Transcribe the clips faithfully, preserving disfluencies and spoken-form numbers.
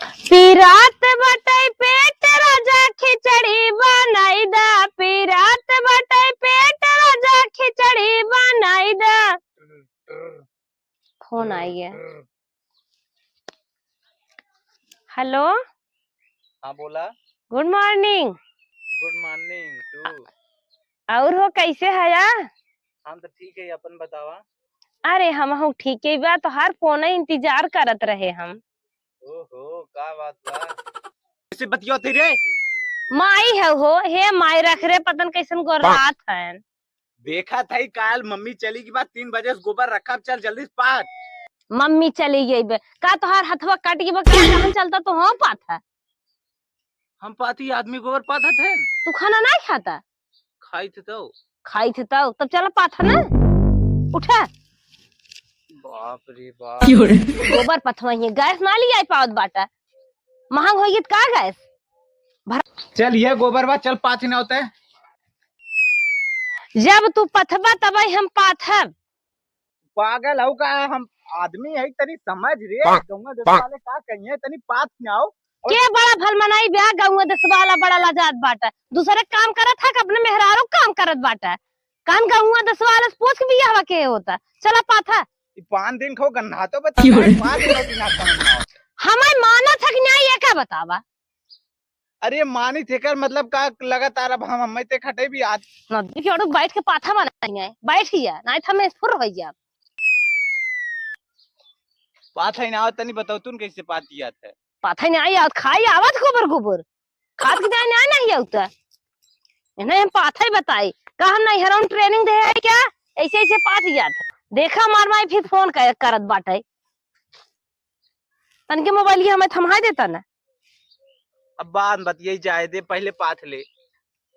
पिरात बटै पेट राजा खिचड़ी बनाई दा, पिरात बटै पेट राजा खिचड़ी बनाई दा। फोन आई है। हेलो। हाँ, बोला। Good morning। Good morning too। और हो, कैसे हया? हम तो ठीक है, अपन बतावा। अरे, हमहू ठीक है बा, तोहार फोन इंतजार करत रहे हम। ओहो, का बात बा? कैसे बतियात है रे? माई है हो, हे माई रख रे, पतन कैसन गोरात है। देखा था ही काल मम्मी चली के बाद तीन बजे से गोबर रखब, चल जल्दी से पाथ। मम्मी चली गई बे, का तोहार हथवा कट गई बा, का जहाँ चलता तो हो पाथा? हम पाथी आदमी गोबर पाथत है। तू खाना नहीं खाता? खाई थे तो। खाई थे तो, तब चला पाथा ना, उठा। बाप रे बाप। गोबर पथवा ही, गैस ना लिया पावत बाटा, महंग होई गई का गैस? चल, ये गोबर बा, चल पाथ ना होता है। जब तू पथबा, तबे हम पाथब। पागल हऊ का? हम आदमी है, तनी समझ रे। गौवा देश वाले का कहिए, तनी पाथ ना आओ। के बड़ा भलमनाई बे, गौवा देश वाला बड़ा लाजात बाटा। दूसरे काम करत है कि अपने मेहरारू काम करत बाटा? कान गौवा देश वाले से पूछ के बियाहवा के होता। चला पाथा। ई पाँच दिन खो गन्ना तो बच्चा, पाँच दिन खो बिना काम ना होता। हमार मानत है कि नहीं, ये का बतावा? अरे मानी थे कर मतलब का लगातार अब हम, हम ते खटे भी आज। नदी के ओड़ू बैठ के पाथा बनाई है, बैठ गया, नहीं था मैं फुर हो गया। पाथा ही ना आवत, तनी बताओ तुम कैसे पाथ दिया था? पाथा ही ना आई आवत, खाई आवत गोबर गोबर। खात के जाए ना नहीं आवता। इन्हें हम पाथा ही बताई, का हम नहीं हराउन ट्रेनिंग दे है क्या? ऐसे ऐसे पाथ जात। देखा हमार माई फिर फोन कर, करत बाटे। तनके मोबाइल के हमें थमाई देता ना। अब बाद में बतियाई जाए दे, पहले पाथ ले।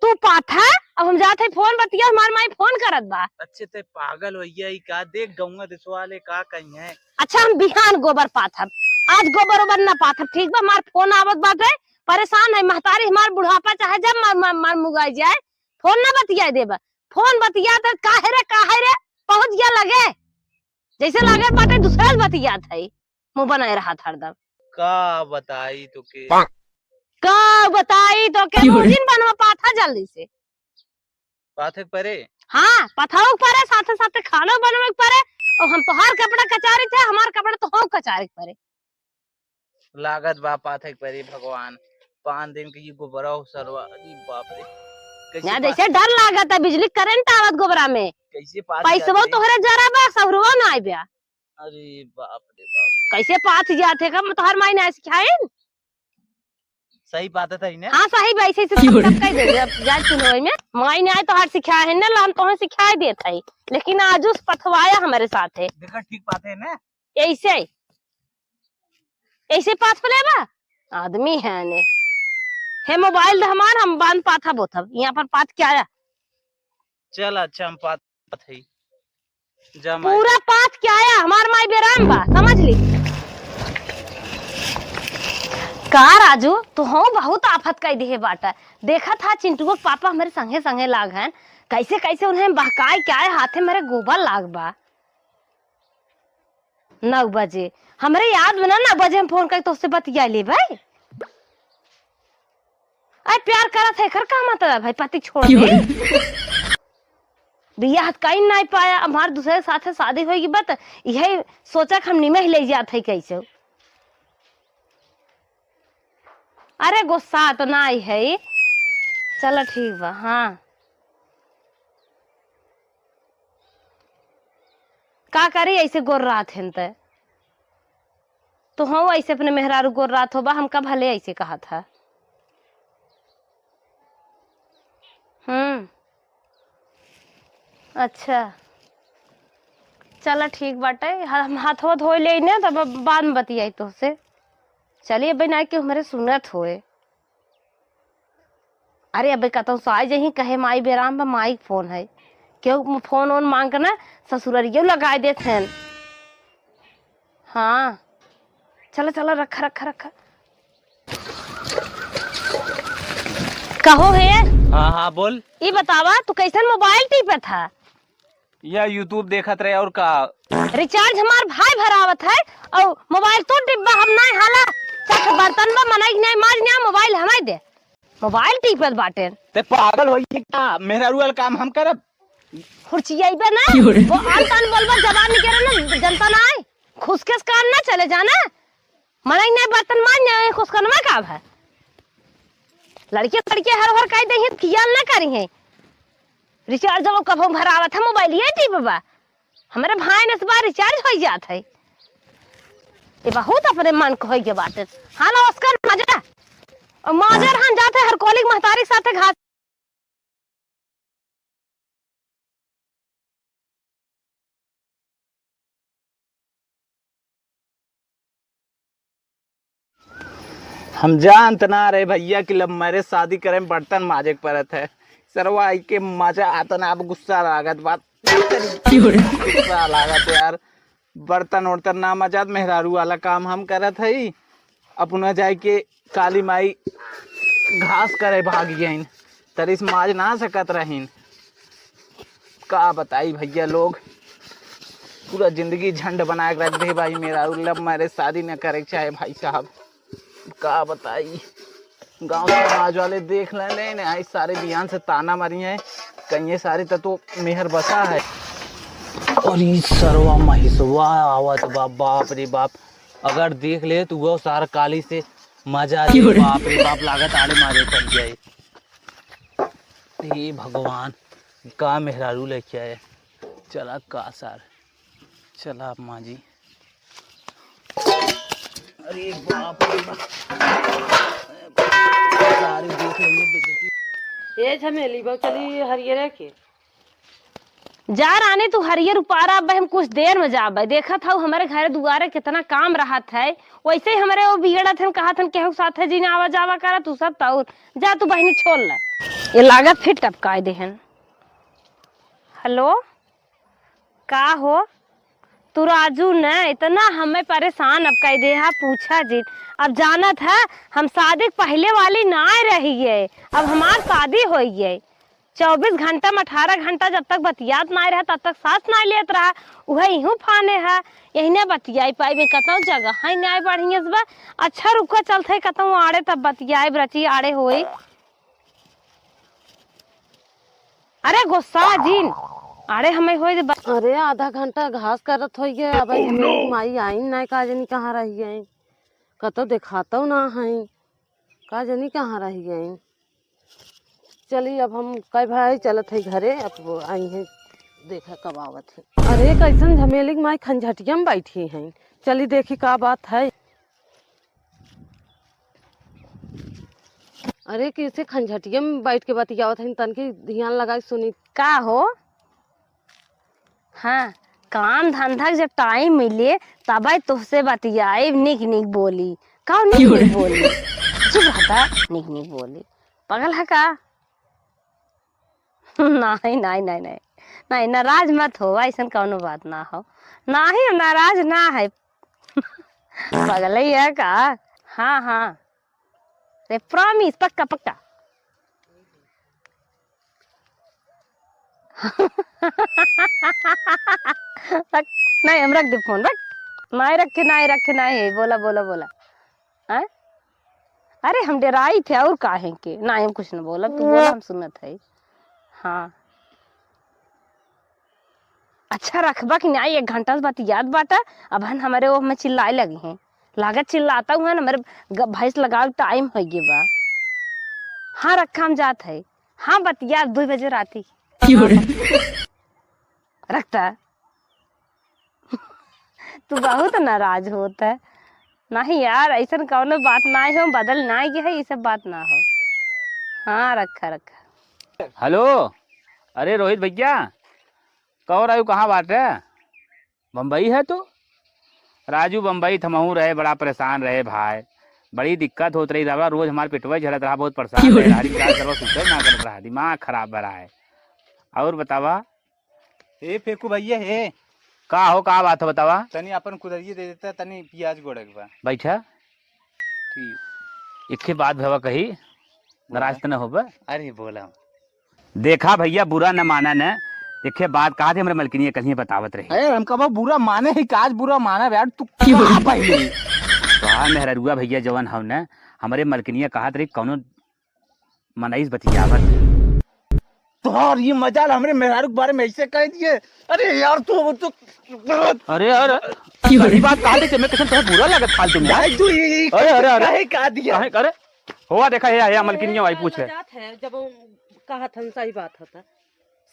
तू पाथा, अब हम जात है फोन बतिया, हमार माई फोन करत बा। अच्छे ते पागल होइया ई का, देख गौवा देशवा वाले का कही है। अच्छा हम बिहान गोबर पाथब, आज गोबर ओबर ना पाथब, ठीक बा? हमार फोन आवत बाटे, परेशान है महतारी, हमार बुढ़ापा चाहे जब मर, मर, मर मुगाई जाए, फोन ना बतिया देबा। फोन बतिया तो काहे रे, काहे रे, पहुँच गया लगे, जैसे लगे बाटे दूसरा से बतियात है। मुँह बनाए रहत हरदम। का बताई तोके? का बताई तोके? क्यों रे? रोजिन बनवा पाथा जल्दी से। पाथे के परे? हाँ, पथाऊ के परे, साथे साथे खानो बनवे के परे। और हम तोहार कपड़ा कचारी थे, हमार कपड़ा तोहू कचारी के परे। लागत बा पाथे के परे भगवान। पाँच दिन के ये गोबरा हो सरवा, अरे बाप रे। कैसे ना पाथे? जैसे डर लागत है, बिजली करंट आवत गोबरा में। कैसे पाथे पैसवो जाते? तोहरे जरा बा, सहुरवा ना आइब्या। अरे बाप रे बाप। कैसे पाथ जात है का? तोहर माई ना सिखाइन? सही बात है, तही ने? हाँ, सही बा, ऐसे, ऐसे सब, सब कह दे, अब जाए सुनो में। माई ने आए तोहर सिखाए है ना, हम तोहर सिखाए देत है। लेकिन आज उस पथवाया हमारे साथ है। देखा, ठीक बात है ना? ऐसे, ऐसे पाथ पले बा? आदमी है ने। हे मोबाइल दे हमार, हम बांध पाथा बोथब। यहाँ पर पाथ क्या आया? चल, अच्छा, हम पाथ पाथ है। जा माई। पूरा पाथ क्या आया? हमार माई बेराम बा, समझ ली। का राजू, तू हो बहुत आफत कई दिहे बाटा। देखत हा चिंटुओ के पापा हमरे संगे संगे लाग हैं, कैसे कैसे उन्हें बहकाए के आए, हाथे मेरे गोबर लाग बा। नौ बजे, हमरे याद में ना, नौ बजे हम फोन कई तोहसे बतिया लेबै। अरे प्यार करत है, एकर का मतलब है, पति छोड़ दे। बियाह कई नाई पाया, हमार दूसरे के साथे शादी होई बा त इहे सोचा के हम निमह ले जात है कैसे। अरे गुस्सा तो नाई है, चलो ठीक बा, हाँ। का करी ऐसे गोर रात हेन ते? तो हूँ ऐसे अपने मेहरारू गोर रात होबा, हमका भले ऐसे कहा था। हम्म, अच्छा, चला ठीक बाटे, हम हाथवा धोए ले ने, तब बाद में बतियाई तोहसे। चलिए, अब ना कि हमरे सुनत होए। अरे, अबे कतौ से आए जहीं, कहे माई बेराम बा, माई के फोन है। केहू फोन ओन मांग के ना ससुररियो लगाए देत हैं। हाँ, चला, चला, रखा, रखा, रखा। कहो हे। हाँ, हाँ, बोल। ई बतावा, तू कैसन मोबाइल टीपे था? या YouTube देखत रहे और का? रिचार्ज हमार भाई भरावत है और मोबाइल तो डिब्बा हम नाय हाला। चट बर्तन बा, मनई के नाई माज ना, मोबाइल हमाई दे। मोबाइल टीपत बाटेन। ते पागल होई का? मेहरारू वाला काम हम करब? हुरचियाइबे ना। वो आन तान बोलबा, जबान निकले ना, जनता ना आए। खुसके से काम ना चले जाना। मनई नाई बर्तन माज ना, खुसकनवा का है? लड़के सड़के हर हर कह दे, खियाल ना करी है। रिचार्ज वो कभो भरावत है, मोबाइल ये टीपबा। हमरे भाई ने इस बार रिचार्ज हो जात है। ये बहुत अपने मन को होइगे बाटे। हाँ ना, उसका मजा। और मजा हम जाते हर कोलिक महतारी के साथे घास। हम जानत ना रहे भइया कि love marriage शादी करे में बर्तन माजे के पड़त है। सरवा आई के मजा आता ना, अब गुस्सा लागत बात। गुस्सा लागत यार, बर्तन उर्तन ना मजात, मेहरारू वाला काम हम करत हई। अपना जाए के काली माई घास करे भाग गइन, तरिस माज ना सकत रहिन। का बताई भइया लोग, पूरा जिंदगी झंड बना के रख दे भाई मेहरारू। Love marriage शादी न करे के चाहे भाई साहब, का बताई। गांव समाज वाले देख लेने ने, आई सारे बियान से ताना मारी हैं, कहिए सारे त तो मेहर बसा है। और ई सरवा महिसवा आवत बा, बाप रे बाप, अगर देख ले तो वो सार काली से मजा रे, बाप रे बाप, लागत आड़े मारे पड़ जाए। हे भगवान, का मेहरारू लेके आए। चला का सार, चला माँ जी। अरे बाप रे बाप। सारे देख लेंगे बेइज्जती। ए झमेली बहू, चली हरियरे के। जा रानी, तू हरियर उपारा, अब हम कुछ देर में जाबे। देखत हऊ हमरे घरे दुआरे कितना काम रहत है, वैसे ही हमरे वो बिगड़त हन, कहत हन केहू साथे जी ने आवा जावा करा, तू सब तौर जा, तू बहिनी छोड़ ले। ये लागत फिर टपकाए देहन। हेलो, का हो? तू राजू न इतना हमें परेशान अब कह दे हा, पूछा जिन। अब जानत है, हम शादी के पहले वाली ना रही है, अब हमार शादी होई है। चउबीस घंटा में अठारह घंटा जब तक बतियात ना रहा, तब तक सांस ना लेत रहा, उहे इहू फाने है। यही ने बतियाई पाई में कतौ जगह है ना बढ़िया से बा। अच्छा रुको, चलत है कतौ आड़े, तब बतियाई बरची आड़े होई। अरे गुस्सा जिन, अरे हमें होई दे ब- अरे आधा घंटा घास करत होइए, अब माई आई ना, का जनी कहाँ रही है, कतौ देखातौ ना है, का जनी कहाँ रही है। चली अब हम कई भाई चलत है घरे, अब वो आई हैं, देखा कब आवत है। अरे कैसन झमेली के माई खंझटिया में बैठी हैं, चली देखी का बात है। अरे, कैसे खंझटिया में बैठ के बतियावत हईन, तनकी ध्यान लगाई सुनी। का हो? हाँ, काम धंधा के जब टाइम मिले, तबै तोहसे बतियाई, निक निक बोली। का निक निक बोली? चुप रहता, निक निक बोली। पागल है का? नहीं, नहीं, नहीं, नहीं। नहीं, नाराज मत हो, ऐसन कौनो बात ना हो। नहीं, हम नाराज ना है। पगलई है का? हाँ, हाँ। रे promise, पक्का, पक्का। रख, नहीं, हम रख दे फोन, रख। नहीं रखे, नहीं रखे, नहीं। बोला, बोला, बोला। हाँ? अरे, हम डेराई थे, और काहे के? नहीं, हम कुछ न बोलब, तू बोला, हम सुनत है। हाँ। अच्छा रखबा कि नाई, एक घंटा से बतियात बाटा, अबहन हमरे ओह में चिल्लाए लगी हैं। लागत चिल्लाता हुआ ना, हमरे ग-, भैंस लगावे टाइम हो गए बा। हाँ रखा, हम जात है। हाँ बतिया, दो बजे राती। क्यों रे? रखता। तू बहुत नाराज होत है। नहीं यार, ऐसन कौनो बात ना हो, बदल ना गया है, ये सब बात ना हो। हाँ, रखा, रखा। हेलो, अरे रोहित भैया, कहो राजू, कहाँ बाटे? बम्बई है तू? राजू, बम्बई थमहू रहे, बड़ा परेशान रहे भाई, बड़ी दिक्कत होत रही रहा, रोज हमार पेटवा झड़त रहा, बहुत परेशान रहे, हरी का करवा सुते ना करत रहा, दिमाग खराब रहा है। और बतावा, ए फेकू भैया हे। का हो, का बात है बतावा? तनी अपन कुदरिये दे देता, तनी पियाज गोड़े के बा। बैठा। ठीक। इखे बात भवा कही, नाराज त न होबे? अरे बोला। देखा भैया, बुरा न माना न, इखे बात कहा थे हमरे मलकिनिया कल ही बतावत रही। अरे हम कबो बुरा माने ही, काज बुरा माना यार, तू का पहले? तोहार मेहररुआ भइया जवन हव न, हमरे मलकिनिया कहत रही कउनो मनईस बतियावत। तोहार ई मजाल हमरे मेहरारू के बारे में अइसे कह दिए। अरे यार, तू, तू अरे, अरे, सही बात कहा देते, मैं कैसे तोहे बुरा लगत फालतू में, यार? भाई, तू ये, ये अरे, अरे, अरे। काहे कहा दिया? काहे, अरे, हुआ देखा, हे, हे, मलकिनिया भाई पूछ है। जात है, जब हम कहत हन सही बात होता।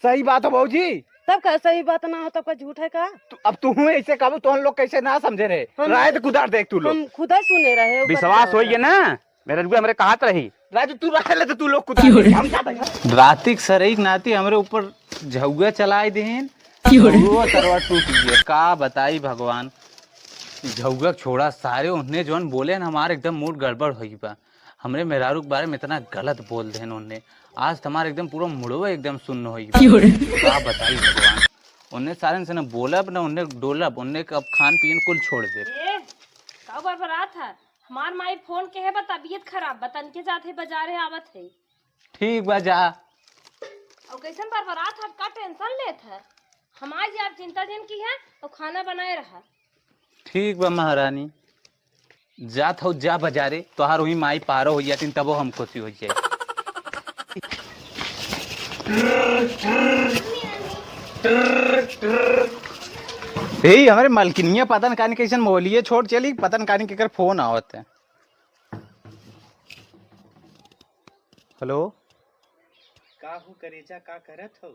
सही बात हो भौजी। तब का सही बात ना हो, तब का झूठ है का? तू, अब तू हूँ ऐसे कहबू, तो हम लोग कैसे ना समझे रहे? हम राय तो कुदार देख तू लोग। हम खुदा सुने रहे, उ विश्वास बतिया होइए ना, मेरे रुपये हमरे कहत रही। राजू, तू रह ले तो तू लोग कुदार देख, हम जाते हैं। रातिक सरई के नाती हमरे ऊपर झउआ चलाए देहेन। झउआ सरवा टूट गया, का बताई भगवान। झउआ छोड़ा, सारे उन्हें जौन बोले न, हमार एकदम मूड गड़बड़ होई बा। हमरे मेहरारू के बारे में इतना गलत बोल देहेन उन्हें। आज त हमार एकदम पूरा मुड़वा एकदम सुन्न होई बा। का बताई भगवान, उन्हें सारन से न बोलब न उन्हें डोलब, उन्हें के अब खान पीन कुल छोड़ दे। ए, का बरबरात है? हमार माई फोन के है बा, तबीयत खराब बा, तनके जात है बजारे, आवत है। ठीक बा, जा। और कैसन बरबरात है, का टेंशन लेत है? हम आज आप चिंता जिन की है और खाना बनाए रहा। ठीक बा महारानी, जात हौ जा बजारे, तोहार वही माई पारो हो जाती तबो हम खुशी हो जाए। यही हमरे मलकिनिया पता न कानी कैसन मोहलिए छोड़ चली, पता न कानी केकर फोन आवत है। हेलो। का हो करेजा, का करत हो?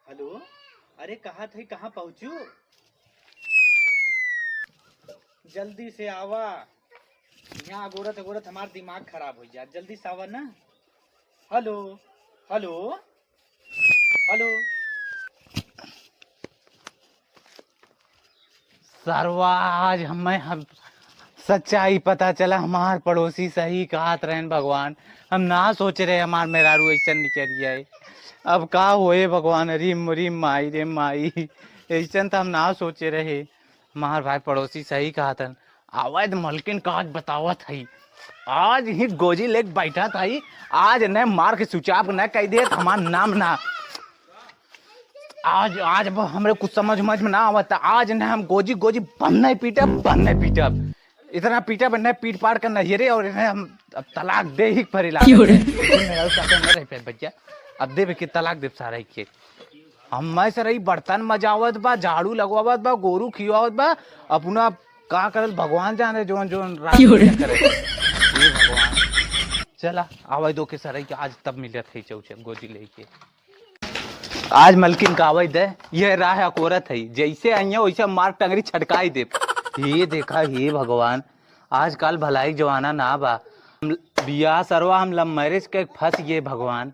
हेलो, अरे कहा थे, कहाँ पहुँचू? जल्दी से आवा, यहाँ अगोरत अगोरत हमार दिमाग खराब हो जात। जल्दी से आवा ना। हेलो, हेलो, हेलो। सरवा, आज हमें हम सच्चाई पता चला, हमार पड़ोसी सही कहत रहन भगवान। हम ना सोचे रहे हमार मेहरारू ऐसन निकल जाए। अब का होए भगवान, रे मोरी माई रे माई, ऐसन त हम ना सोचे रहे। हमार भाई पड़ोसी सही कहत हन। आवै द मलकिन का आज बतावत हई, आज ही गोजी लेके बैठत हई, आज न मार के सुचाप न कह देत हमार नाम ना। आज, आज अब हमरे कुछ समझ, समझ में ना आवत, आज न हम गोजी, गोजी बन्ने पीटब, बन्ने पीटब, इतना पीटब न पीट पाड़ के नहियरे और इन्हें हम अब तलाक दे ही परी लागत है। लेकिन मेरा उसका न रह पे बच्चा, अब देबे के तलाक देब सारा के। हम्मे सरई बर्तन मजावत बा, झाड़ू लगवावत बा, गोरू खियावत बा, अपना का करत भगवान जाने, जौन जौन रात की में करे। हे भगवान, चला आवै दो के सरई के आज तब मिलत है चौचे गोदी लेके। आज मलकिन का आवै दे, ये राह अकोरत है, जैसे आइया वैसे मार टंगरी छटकाई दे। ये देखा, हे भगवान, आजकल भलाई जमाना ना बा। हम बियाह सरवा, हम लव मैरिज के फंस गए भगवान।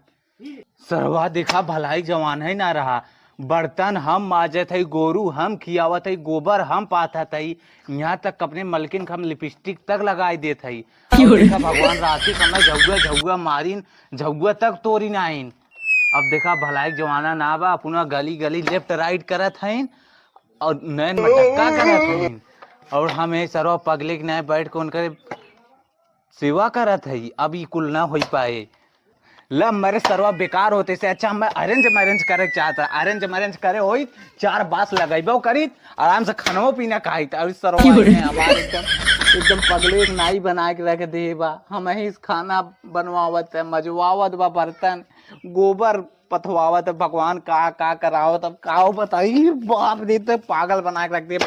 सरवा देखा, भलाई जमाना ही ना रहा। बर्तन हम माजत हई, गोरू हम खियावत हई, गोबर हम पाथत हई, यहाँ तक अपने मलकिन के हम लिपस्टिक तक लगाई देत हई। और देखा भगवान, राती के समय झउआ झउआ मारिन, झउआ तक तोरिन आइन। अब देखा, भलाई जमाना ना बा, अपना गली गली लेफ्ट राइट करत हईन और नैन मटक्का करत हईन। और हम ये सरवा पगले के नाय बैठ के उनकर सेवा करत हई, अब ई कुल ना होई पाए। लव मैरिज सरवा बेकार होते से अच्छा हम अरेंज मैरिज करे के चाहत रहा। अरेंज मैरिज करे होई, चार बास लगैबो करीत, आराम से खानो पीना खाइत। और सरवा ने हमारे एकदम, एकदम पगले एक नाई बना के रख दे बा। हम ही खाना बनवावत है, मजवावत बा बर्तन, गोबर पथवावत है, भगवान का, का करावत, अब का बताई, बाप रे, तो पागल बना के रख दे।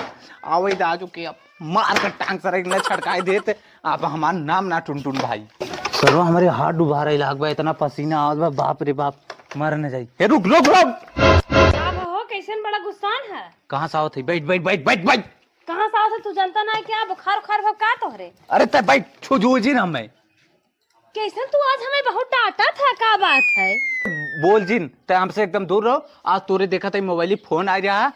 आवै दाजू के अब मार के टांग सर न छटकाई देत। आप हमार नाम ना टुनटुन भाई। सरवा हमरे हाथ डुबा रही लाग बा, इतना पसीना आवत बा, बाप रे बाप, मर न जाई। हे रुक, रुक, रुक। का हो, कैसन बड़ा गुस्सान है? कहाँ से आवत है? बैठ, बैठ, बैठ, बैठ, बैठ। कहाँ से आवत है तू जानता ना है क्या? बुखार उखार भा का तोहरे? अरे ते बैठ, छू जू जी ना मैं। कैसन तू आज हमें बहुत डांटा था, का बात है? बोल जिन, ते हमसे एकदम दूर रहो। आज तोरे देखा था मोबाइल फोन आ रहा है,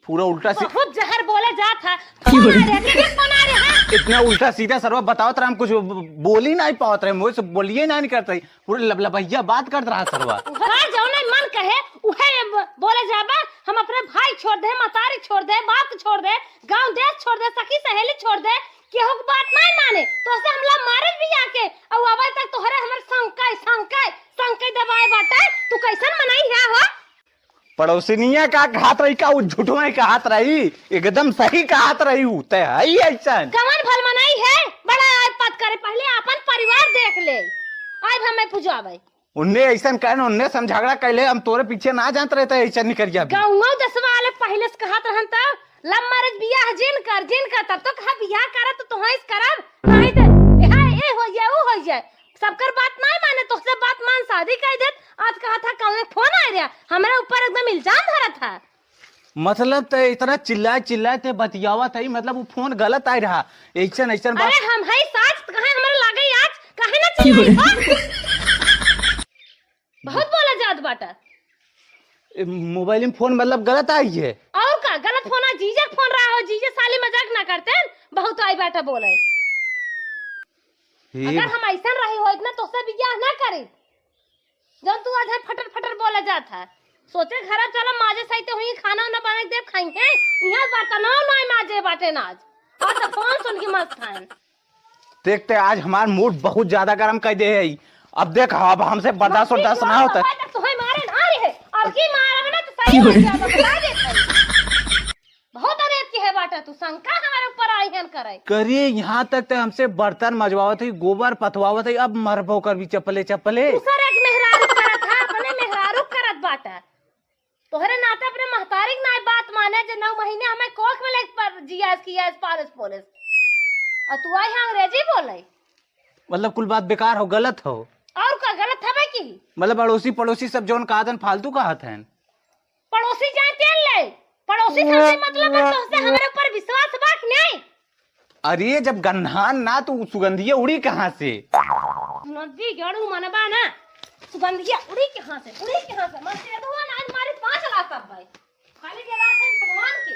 पूरा उल्टा सी- बहुत जहर बोले जात है। फोन आ रहा है, के फोन आ रहा है? इतना उल्टा सीधा सरवा बतावत रहा, हम कुछ ब-, बोल ही नहीं पावत रहे, मुँह से बोलिए नहीं करते, पूरे लबलबैया बात करत रहा सरवा। हाँ, जौने मन कहे उहे ब-, बोले जाबा। हम अपने भाई छोड़ दे, मतारी छोड़ दे, बाप छोड़ दे, गाँव देश छोड़ दे, सखी सहेली छोड़ दे, केहू के बात नहीं माने। तो से हमला मारे भी आके, और अब तक तोहरे हमर संकाय, संकाय, संकाय दबाए बाटे। तू कैसन मनई है हो? पड़ोसिनिया का कहत रही का, उ झूठो नहीं कहत रही, एकदम सही कहत रही। उ ते है ही ऐसन। कवन भलमनाई है, बड़ा आय पात करे, पहले अपन परिवार देख ले, आय हमें पुजवावे। उन्ने ऐसन कहन, उन्ने से हम झगड़ा कैले, हम तोरे पीछे ना जानत रहते ऐसन निकल गया अभी। गाँव दसवा वाले पहले से कहत रहन त love marriage बियाह जिन कर, जिन कर, तब तो कहा बियाह करब तो तोहइस करब, नहीं तो ए, ए हो जाए, उ हो जाए, सबकर बात नहीं माने, तोहसे बात मान शादी कर देत। आज कहा था कौन फोन आ रहा, हमरा ऊपर एकदम इल्जाम धरत है। मतलब ते इतना चिल्लाए चिल्लाए ते बतियावत है, मतलब उ फोन गलत आए रहा, ऐसन ऐसन बात। अरे हम है साच, त कहे हमरा लागे आज, काहे ना चिल्लाई हो? बहुत बोला जात बाटा। ए, मोबाइल में फोन मतलब गलत आई है? और का गलत फोन आ, जीजे के फोन रहा हो, जीजे साली मजाक ना करते, बहुत आई बाटा बोले। हे अगर हम ऐसन रही होइत ना, तोहसे बियाह ना करी। जौन तू आज है फटर फटर बोला जात है। सोचे घर चला माजे सहित हुई खाना उना बना के देब खाई है। यहाँ बर्तनों ना माजे बाटे ना आज। और तो फोन सुन के मस्त है। देखते आज हमार मूड बहुत ज्यादा गरम कर दे है। अब देख अब हमसे बर्दाश्त मस्ती वर्दाश्त क्यों ना होता है। करवाए तक तुम्हें मारे ना रहे। अब की मारब ना तो सही हो जाएगा, बता देते हैं। बहुत अनेत के है बाटा तू, शंका हमारे ऊपर आई हन करे। करिए, यहाँ तक ते हमसे बर्तन मजवावत है, गोबर पथवावत है, अब मरबो करबी चपले चपले। दूसर एक मेहरारू करत है, अपने मेहरारू करत बाटा। तोहरे नाते अपने महतारी के नाई बात माने, जे नौ महीने हमें कोख में लेके पर जियास कियास पालस पोलस। और तू आई है अंग्रेजी बोले। मतलब कुल बात बेकार हो, गलत हो। और का गलत हवे की? मतलब अड़ोसी पड़ोसी सब जौन कहत हन फालतू कहत हन। पड़ोसी जाए तेल ले, पड़ोसी से हमसे मतलब है, तोहसे हमरे ऊपर विश्वास बा कि नहीं? अरे जब गन्हान ना तो सुगंधिया उड़ी कहाँ से? नदी गड़ू मनबा ना, सुगंधिया उड़ी कहाँ से, उड़ी कहाँ से? मन से दुआ ना आज मारी पाँच लाख अब भाई। खाली जवाब है भगवान के।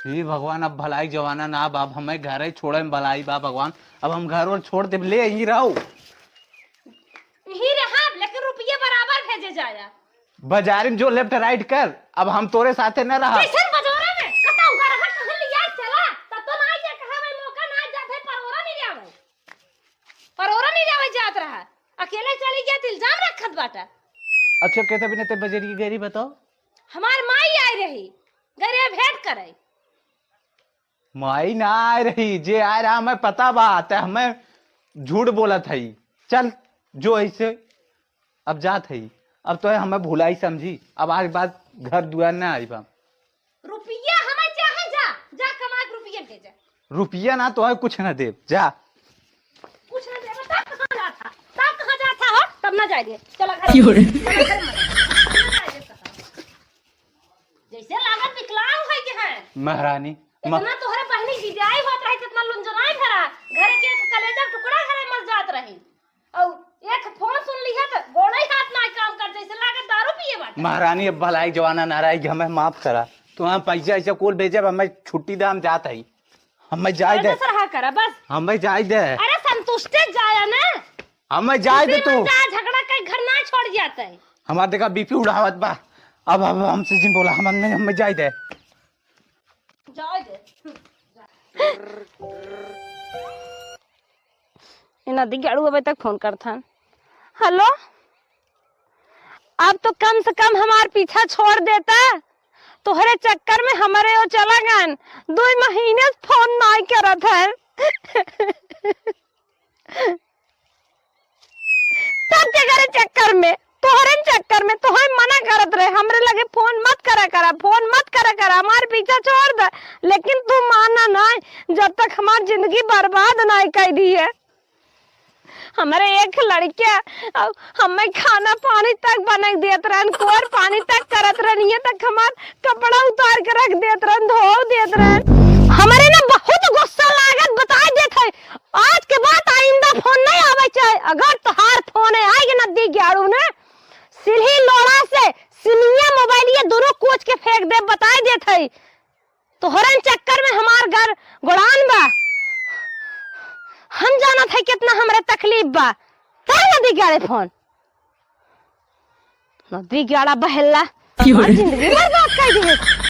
हे भगवान, अब भलाई जमाना ना बा, अब हमें घर ही छोड़े में भलाई बा भगवान, अब हम घर और छोड़ देब, ले यहीं रहो। यहीं रहब, लेकिन रुपये बराबर भेजे जाया। बाजारी में जो लेफ्ट राइट कर, अब हम तोरे साथे न रहब। जैसन बजोरे में, कतौ गरहट कहन लिया चला, तब तो ना आइए कहा भाई मौका ना जात है, परोरा नहीं जावे। परोरा नहीं जावे जात रहा, अकेले चली गया तो इल्जाम रखत बाटा। अच्छा, कहते बिना ते बजरिया गई रही बताओ? हमार माई आई रही, गई रहे भेंट करे। माई ना आए रही, जे आए रहा हमें पता बा, ते हमें झूठ बोलत हई। चल, जो ऐसे अब जात हई, अब तो हमें भुलाई समझी, अब आज बाद घर दुआर ना आई बा। रुपया हमें चाहे जा, जा कमा के रुपया भेजा। रुपया ना तो है कुछ ना देब, जा। कुछ ना देब, तब कहाँ जाता, तब कहाँ जाता हो, तब ना जाए दे। चला घर क्यों रे? चला घर में। जैसे लागत विकलांग है के है। महारानी, म- इतना तोहरे बहनी की जाई होत रही, कितना लुंजनाई भरा, घर के एक कलेजा टुकड़ा घरे मर जात रही। और एक फोन सुन लिया तो गोड़े हाथ ना काम कर, जैसे लागत दारू पिए बाटे। महारानी, अब भलाई जमाना ना रही, हमें माफ करा। तो हम पैसा ऐसा कुल भेजे, हमें छुट्टी दे, हम जात हई। हमें जाए दे। बस रहा करा, बस। हमें जाए दे। अरे संतुष्टे जाया ना। हमें जाए दे तू। जा, झगड़ा कई घर ना छोड़ जाता है। हमार देखा बीपी उड़ावत बा। अब, अब हमसे जिन बोला, हम, हमें, हमें जाए दे। जाए दे। ये नदी गाड़ू अबे तक फोन करत हन। हेलो, अब तो कम से कम हमार पीछा छोड़ देता। तोहरे चक्कर में हमरे ओ चला गन, दुई महीने से फोन नाई करत है। तब के करे चक्कर में, तोहरे चक्कर में, तोहरे मना करत रहे, हमरे लगे फोन मत करा करा, फोन मत करा करा, हमार पीछा छोड़ दे, लेकिन तू माना नाई, जब तक हमार जिंदगी बर्बाद नाई कर दी है। हमरे एक लड़किया, अब हमें खाना पानी तक बना के देत रहन, कोर पानी तक करत रहन, ये तक हमार कपड़ा उतार के रख देत रहन, धो देत रहन। हमरे ना बहुत गुस्सा लागत, बता देत है, आज के बाद आइंदा फोन नहीं आवे चाहे, अगर तोहार फोन आए ना दी ग्यारू ने, सिलही लोड़ा से सिनिया मोबाइल ये दोनों कोच के फेंक दे, बता देत है। तोहरन चक्कर में हमार घर गोड़ान बा। हम जानत है कितना हमरे तकलीफ बा। काहे ना दी ग्यारे फोन? ना दी ग्यारा बहेला। क्यों? हमार जिंदगी बर्बाद कर दी।